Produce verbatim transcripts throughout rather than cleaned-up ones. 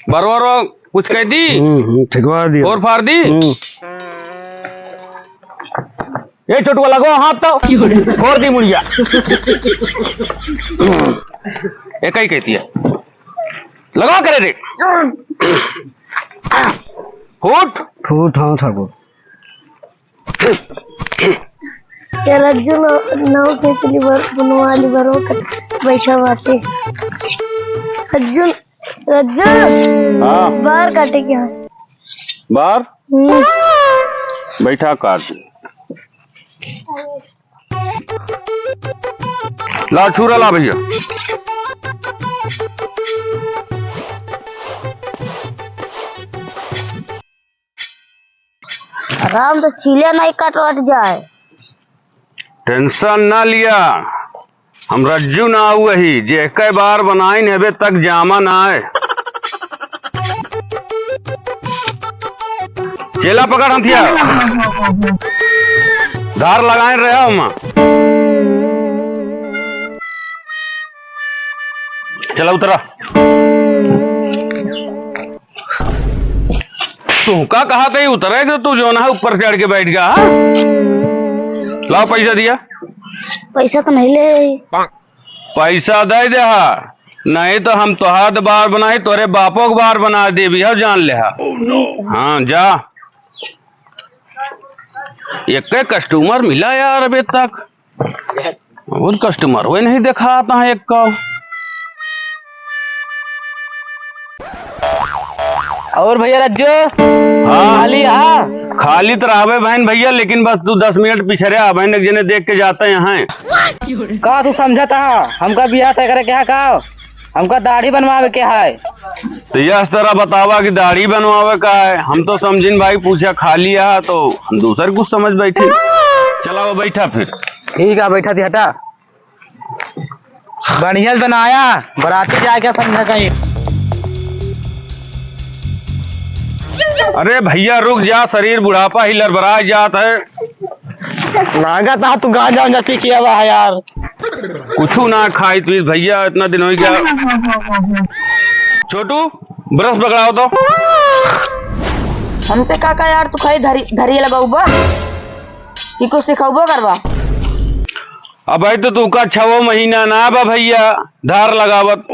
बरवा रो कुछ कह दी? हम्म, हम्म, ठिकवा दिया। और फाड़ दी? हम्म। ए छोटुआ, लगो हाथ तो। फोड़ दी मुड़िया। एक ही कहती है। लगा करे रे। फूट। फूट, हाँ, ठाकुर। ये रज्जू नौ, नौ के चली बर-, बनवा ली बरो कर बैठा बाटे। रज्जू, रज्जू, हाँ। बार काटे क्या है? बार? हम्म। बैठा काट। ला छुरा ला भैया। आराम से छीले नहीं कटवट जाए। Tension ना लिया, हम रज्जू ना आऊ अही, जेके बार बनाइन हेबे तक जामा ना आए। चेला पकड़ हथियार, धार लगाए रहे हम। चला उतरा। तुहका कहा थे उतरे के, तू जौन है ऊपर चढ़ के बैठ गया, हाँ? लाओ पैसा दिया। पैसा तो नहीं ले। पैसा दे दे हा, नहीं तो हम तोहार बार बनाई, तोरे बापो के बार बना देबी, हो जान ले हा। हाँ, जा। एक customer मिला यार अभी तक। बहुत customer, वो नहीं देखा आता है एक का। और भैया रज्जो, हाँ। खाली हा? खाली तो रहबे बहन भैया, लेकिन बस तू दस मिनट पिछड़े आ बहन, एक जने देख के जाते यहाँ। का तू समझता हा? हमका बियाह तय करे के हा का? हमका दाढ़ी बनवावे के है। तो यह तरह बतावा कि दाढ़ी बनवावे का है, हम तो समझिन भाई पूछा खाली आ तो हम दूसर कुछ समझ बैठे। चला वो बैठा फिर। ठीक है, बैठा थी, हटा। बढ़िया से बनाया, बराती जाके समझा कहीं। अरे भैया रुक जा, शरीर बुढ़ापा ही लड़बड़ा जात है। लागत हा तू गांजा उंजा पी के आवा है यार। कुछ ना खाई पी भैया, इतना दिन हो गया। छोटू, brush पकड़ाओ तो। हमसे का का यार, तू खाली धरी, धरी लबाऊ बा कि कुछ सिखाऊ बा करवा? अबे तो तू का छवो महीना ना बा भैया, धार लगावत।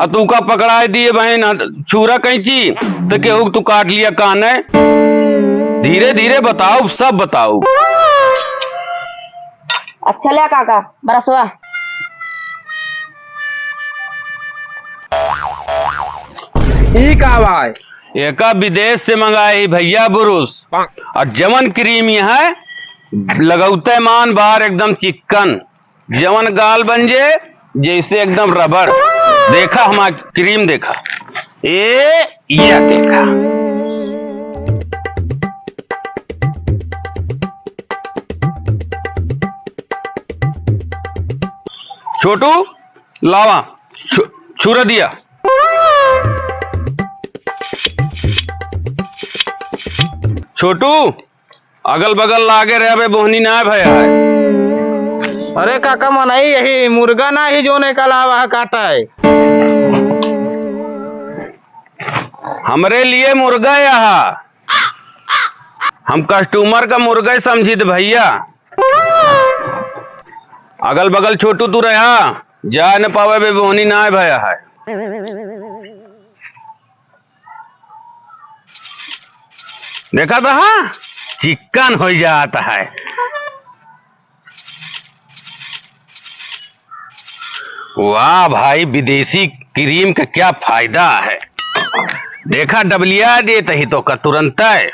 आ तू का पकड़ाए दिए बहन, छुरा कैंची, तो केहू तू काट लिया काने। धीरे धीरे बताओ, सब बताओ। अच्छा ले काका, बरसवा। ई का भाई? एका विदेश से मंगाए ही भैया बुरुस। और जवन cream यहाँ लगौते मान बार एकदम चिक्कन। जवन गाल बन जे, जैसे एकदम रबड़। देखा हमार cream देखा। ए, या देखा। छोटू, लावा। छु-, छुरा दिया। छोटू, अगल बगल लागे रहे, अबे बोहनी ना भया है। अरे काका, मनई यही मुर्गा ना ही जोने का लावा है काटा है। हमरे लिए मुर्गा यहा, हम customer का मुर्गा ही समझित भैया। अगल बगल छोटू तू रहा, जा न पावे बे बोहनी ना भया है। देखा तो हाँ, चिक्कन हो जाता है। वाह भाई, विदेशी cream का क्या फायदा है। देखा डबलिया देत ही तो का तुरंत है।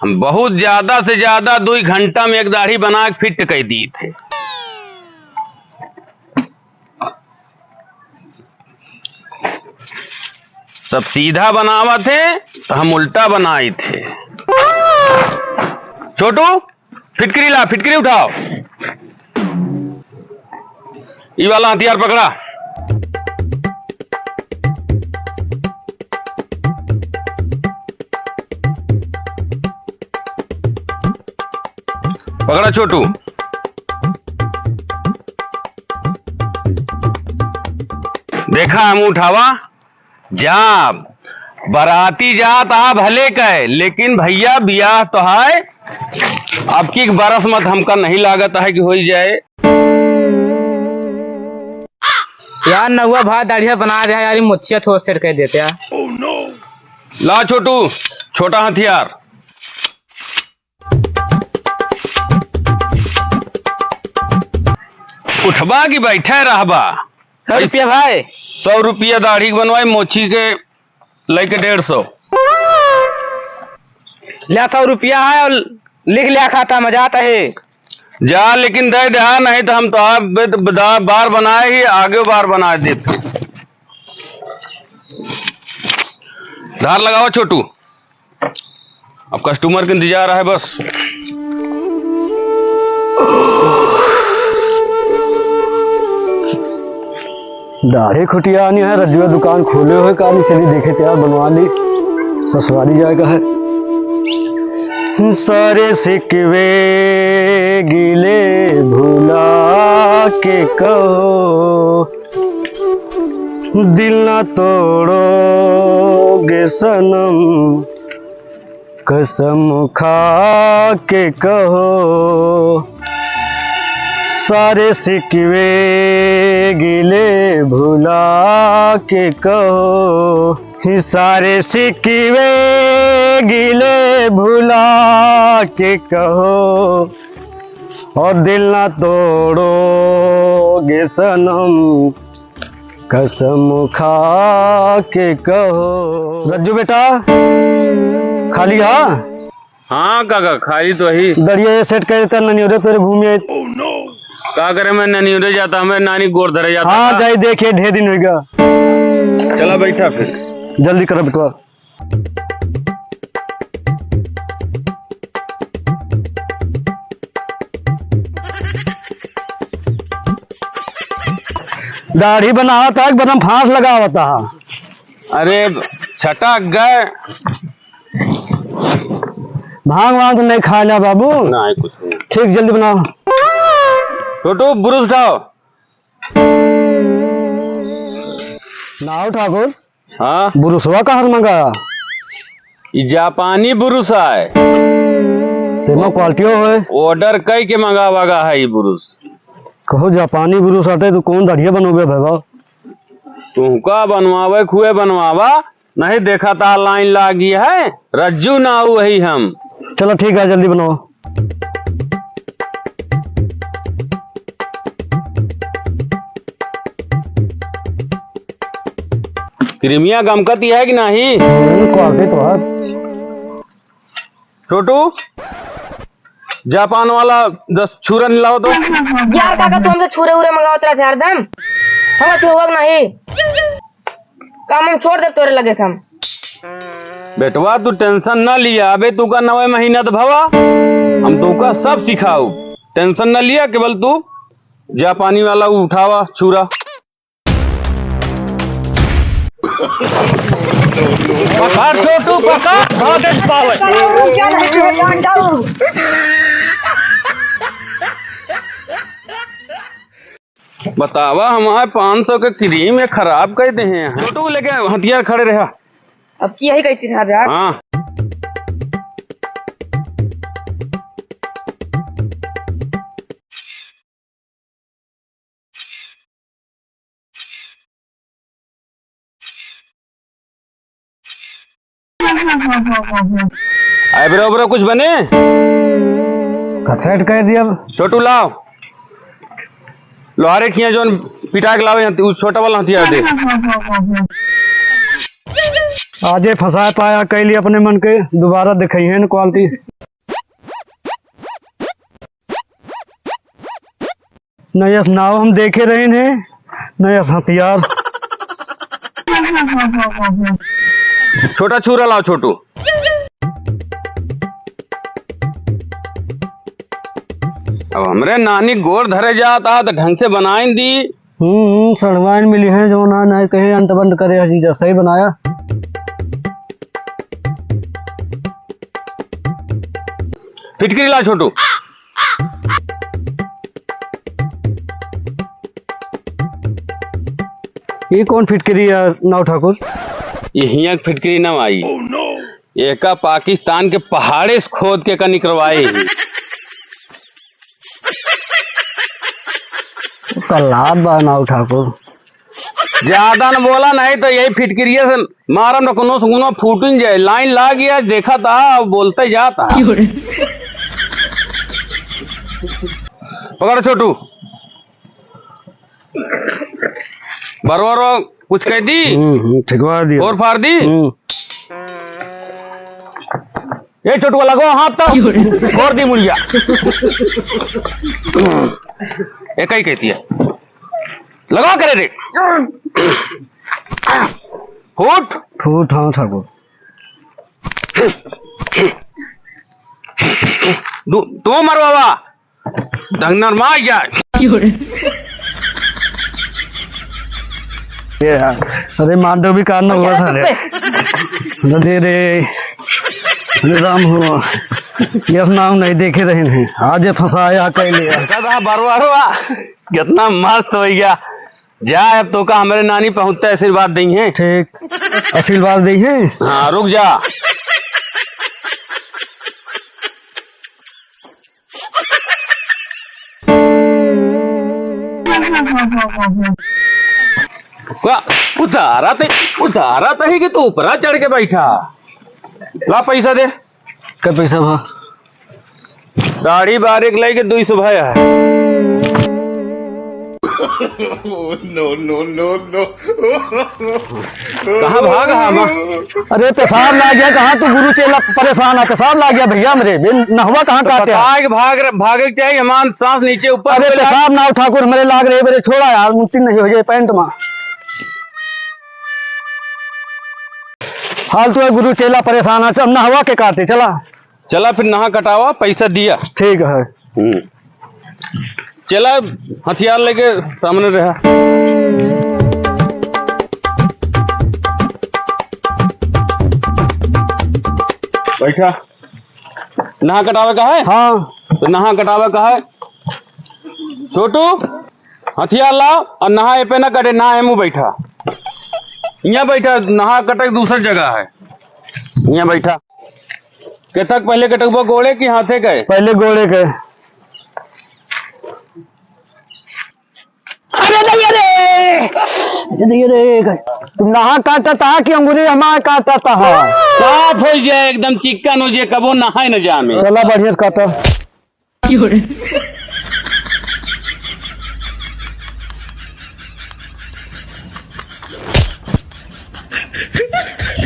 हम बहुत ज्यादा से ज्यादा दुई घंटा में एक दाढ़ी बना के fit कर दी थे। सब सीधा बनावत है, तो हम उल्टा बनाई थे। छोटू, फिटकरी ला, फिटकरी उठाओ। ई वाला हथियार पकड़ा। पकड़ा छोटू। देखा हम उठावा, जा, बराती जात आ भले कहे, लेकिन भइया बियाह तो है, अब की बरस मत हमका नहीं लागत है कि होई जाए। यार नौवा भाई दाढ़िया बना दे यार, ये मोछिया थोड़ा सेट कर देते यार। ला छोटू, छोटा हथियार। उठबा कि बैठे रहबा? सौ रुपया भाई। सौ रुपया दाढ़ी के बनवाई, मोछी के लेके डेढ़ सौ। ल्या, सौ रुपया है और लिख लिया खाता में, जाता है। जा, लेकिन दे दे, हाँ, नहीं तो हम तो आप बे-, बदा-, बार बनाए ही, आगे बार बनाए दे फिर। धार लगावा छोटू। अब customer के इंतजार है बस। दाढ़ी खुटिया आनी है, रजुआ दुकान खोले हुए, काम चली देखे तैयार बनवा ली, ससुराली जाएगा है। सारे सिकवे गिले भुला के कहो, दिल ना तोड़ोगे सनम, कसम खा के कहो, सारे सिकवे गिले भुला के कहो, ही सारे सिकवे गिले भुला के कहो, और दिल ना तोड़ोगे सनम, कसम खा के कहो। रज्जू बेटा, खाली हा? हाँ काका, खाली तो ही। दड़िया ये सेट कर देता, ननियोरे तोरे घूमे। का करे, मैं ननियोरे जाता, हमें नानी गोड़ धरे जाता हाँ, था। जाई देखे, ढेर दिन होइगा। चला बैठा फिर। जल्दी करो बेटवा। दाढ़ी बनावत है कि बदन फांस लगावत है? अरे छटक गए। भांग वांग तो नहीं खाए ना बाबू? नहीं, कुछ नहीं। ठीक, जल्दी बनाओ। छोटू, बुरुस उठाओ। नाव ठाकुर। हाँ? बुरुसवा कहाँ से मंगाया? ई जापानी बुरुस आए। तेमा क्वालिटियो होए। Order कई के मंगावा गा है ई बुरुस। कहो जापानी बुरुस आते तो कौन दाढ़िया बनोगे भैया? तुमका बनवावे खुए बनवावा, नहीं देखा ता लाइन लागी है, रज्जू नाऊ वही हम। चलो ठीक है, जल्दी बनाओ। क्रीमिया गमकती है कि नहीं? हम्म, quality तो है। छोटू, जापान वाला दस छुरा लाओ तो। यार काका, तू हमसे छुरे उरे मंगावत रहत हरदम। हम छुआ के नहीं। काम हम छोड़ देब तोरे लगे से हम। बेटवा, तू tension ना लिया, अबे तू का नवे महीना तो भवा, हम तू का सब सिखाऊ। Tension ना लिया, केवल तू जापानी वाला उठावा छुरा। पकड़ छोटू, पकड़, भागे पावे। बतावा, हमारे पाँच सौ के क्रीम ये खराब कर दे हैं। छोटू लेके हथियार खड़े रहा। अब की यही कहती था यार। हाँ। Eyebrow, eyebrow कुछ बने? कटलेट कह दिया। छोटू लाओ। लोहारे खिया जोन पिटा के लावे, उ छोटा वाला हथियार दे। आजे फंसाए पाया, कैली अपने मन के, दोबारा दिखाई है न quality। न यस नाव हम देखे रहे हैं, न यस हथियार। छोटा छुरा लाओ, छोटू। अब हमरे नानी गोड़ धरे जात आ, त ढंग से बनाइन दी। हम्म, हम्म, सड़वाइन मिली है, जो ना, ना कहे अंत बंद करे, हर चीज सही बनाया। फिटकरी ला छोटू। ये कौन फिटकरी है नाव ठाकुर? ये हियाँ के फिटकरी ना आई। एका पाकिस्तान के पहाड़े से खोद के का निकरवाए ही। कल्लात बा नाऊ ठाकुर। ज्यादा न बोला, नहीं तो यही फिटकरिया से मारम न कोनो से कोनो फूटन जाए। लाइन लाग गया, देखा था, अब बोलते जाता। पकड़ छोटू। बरवा रो कुछ कह दी? हम्म, हम्म, ठिकवा दिया। और फाड़ दी? हम्म। ए छोटुआ, लगो हाथ तो। क्यों रे? फोड़ दी मुड़िया। एक ही कहती है। लगा करे रे। फूट। फूट, हाँ ठाकुर। दू, तू मरवावा। दंगनर मार जाए। ये यार, अरे मार दो भी कान में हुआ था रे। अरे रे, अरे राम हो, यस नाम नहीं देखे रहे हैं, आज ये फंसाया कह लिया। दादा बरवारवा, कितना मस्त हो गया। जा, अब तो का हमारे नानी पहुँचते आशीर्वाद देंगे। ठीक, आशीर्वाद देंगे। हाँ, रुक जा। का उतारा ते, उतारा तही कि तू ऊपरा चढ़ के बैठा। ला पैसा दे। का पैसा भा? दाढ़ी बारीक लई के दुई सौ भया है। No, no, no, no। कहाँ भाग हा हम? अरे पेशाब लाग गया, कहाँ तू गुरु चेला परेशान है, पेशाब लाग गया भैया मेरे, बे नहवा कहाँ तो काटे बता है? कि भाग रहे, भागे के चाहिए, हमार सांस नीचे ऊपर अरे होवे लाग- पेशाब नाऊ ठाकुर, मेरे लाग रहे, मेरे छोड़ा यार, मुमकिन नहीं हो जाए पैंट में। फालतू है गुरु चेला परेशान है, अब नहवा के काटे, चला। चला फिर नहा कटावा, पैसा दिया। ठीक है। हम्म। चला, हथियार लेके सामने रहा। बैठा। नहा कटावे का है? हाँ। तो नहा कटावे का है। छोटू, हथियार लाओ और नहा ए पे ना कटे, ना एमू बैठा। यहाँ बैठा, नहा कटे दूसर जगह है। यहाँ बैठा। केतक पहले कटउबा गोड़े की हाथे के? पहले गोड़े के। अरे दैया रे! अरे दैया रे! तू नहा काटत हा कि अंगुरी हमार काटत हा? साफ हो जाए, एकदम चिक्कन हो जाए, कबो नहाए न जामे। चला बढ़िया से काटा।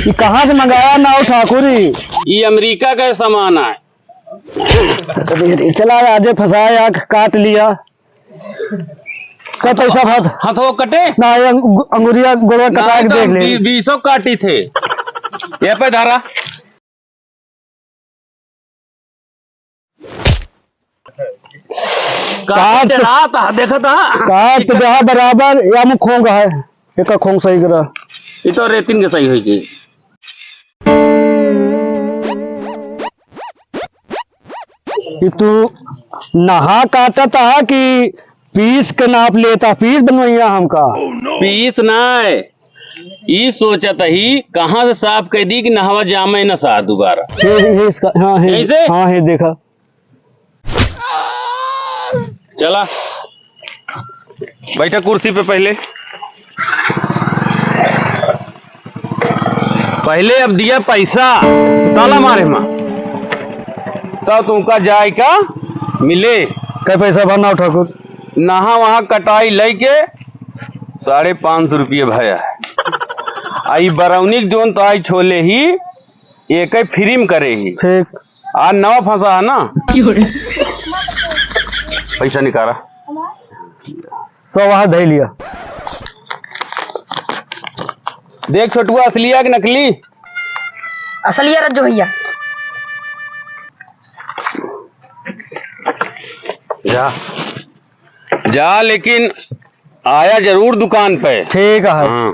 ये कहाँ से मंगाया नाऊ ठाकुरी? ये अमेरिका का सामान है। चला, आजे फंसाया, काट लिया। का पैसा भात? हाथ हो कटे? ना, ये अंगु-, अंगुरिया गोड़वा कटा के तो देख ले। बी-, बीसों काटी थे। ये पे धारा। काट काट। चढ़ा था, देखा था? काट तो देहा बराबर, या मुँह खोंग है। एका खोंग सही करा। ये तो रेतिन के सही होई गई। कि तू नहा काटत हा कि पीस के नाप लेता, पीस बनवैया हमका। पीस ना है, ई सोचत ही कहाँ से साफ कह दी कि नहवा जामे न सा दोबारा। हे, हे, इसका, हाँ, हे, यहीं से? हाँ, हे, देखा। चला, बैठा कुर्सी पे पहले। पहले अब दिया पैसा, ताला मारे माँ। तब तुमका जाए का मिले। कै पैसा भा नाऊ ठाकुर? नहा वहाँ कटाई लइके साढ़े पाँच सौ रुपये भया है। आ ई बरौनी के जोन तो आई छोले ही, ये कई फ्री में करे ही। ठीक। आज नवा फंसा है ना? क्यों रे? पैसा निकाला। सौ वहाँ धै लिया। देख छोटुआ, असली है कि नकली? असली है रज्जो भैया। जा, जा, लेकिन आया जरूर दुकान पे। ठीक है। हाँ।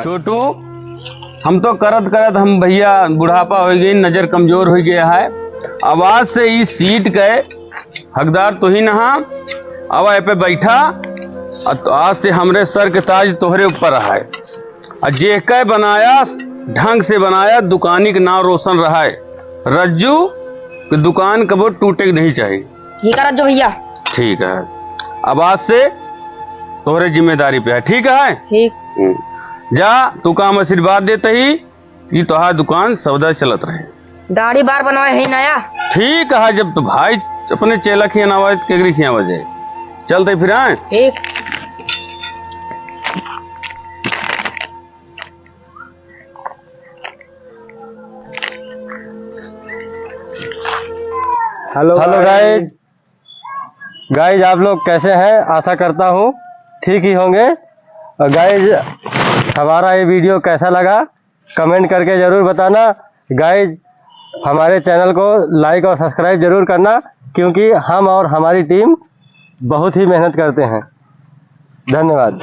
छोटू, हम तो करत करत हम भैया बुढ़ापा हो गई, नजर कमजोर हो गया है। अब आज से इस सीट के हकदार तू ही नहा। अब ए पे बैठा, और तो आज से हमरे सर के ताज तोहरे ऊपर है। और जेहके बनाया, ढंग से बनाया, दुकानी के नाम रोशन रहा है। रज्जू के दुकान कबो टूटे के नहीं चाहिए। ठीक है रज्जू भैया। ठीक है, अब आज से तोहरे जिम्मेदारी पे है, ठीक है? ठीक। हम्म। जा, तू काम आशीर्वाद देते ही कि तोहार दुकान सौदा चलत रहे। दाढ़ी बार बनवाए है नया। ठीक है, जब तो भाई अपने चेला खियाना आवाज, केकरी खियावा जाए। चलते फिर आए। ठीक। हेलो हेलो गाइस। गाइस, आप लोग कैसे हैं? आशा करता हूँ ठीक ही होंगे। और गाइस, हमारा ये वीडियो कैसा लगा, कमेंट करके ज़रूर बताना। गाइस, हमारे चैनल को लाइक और सब्सक्राइब ज़रूर करना, क्योंकि हम और हमारी टीम बहुत ही मेहनत करते हैं। धन्यवाद।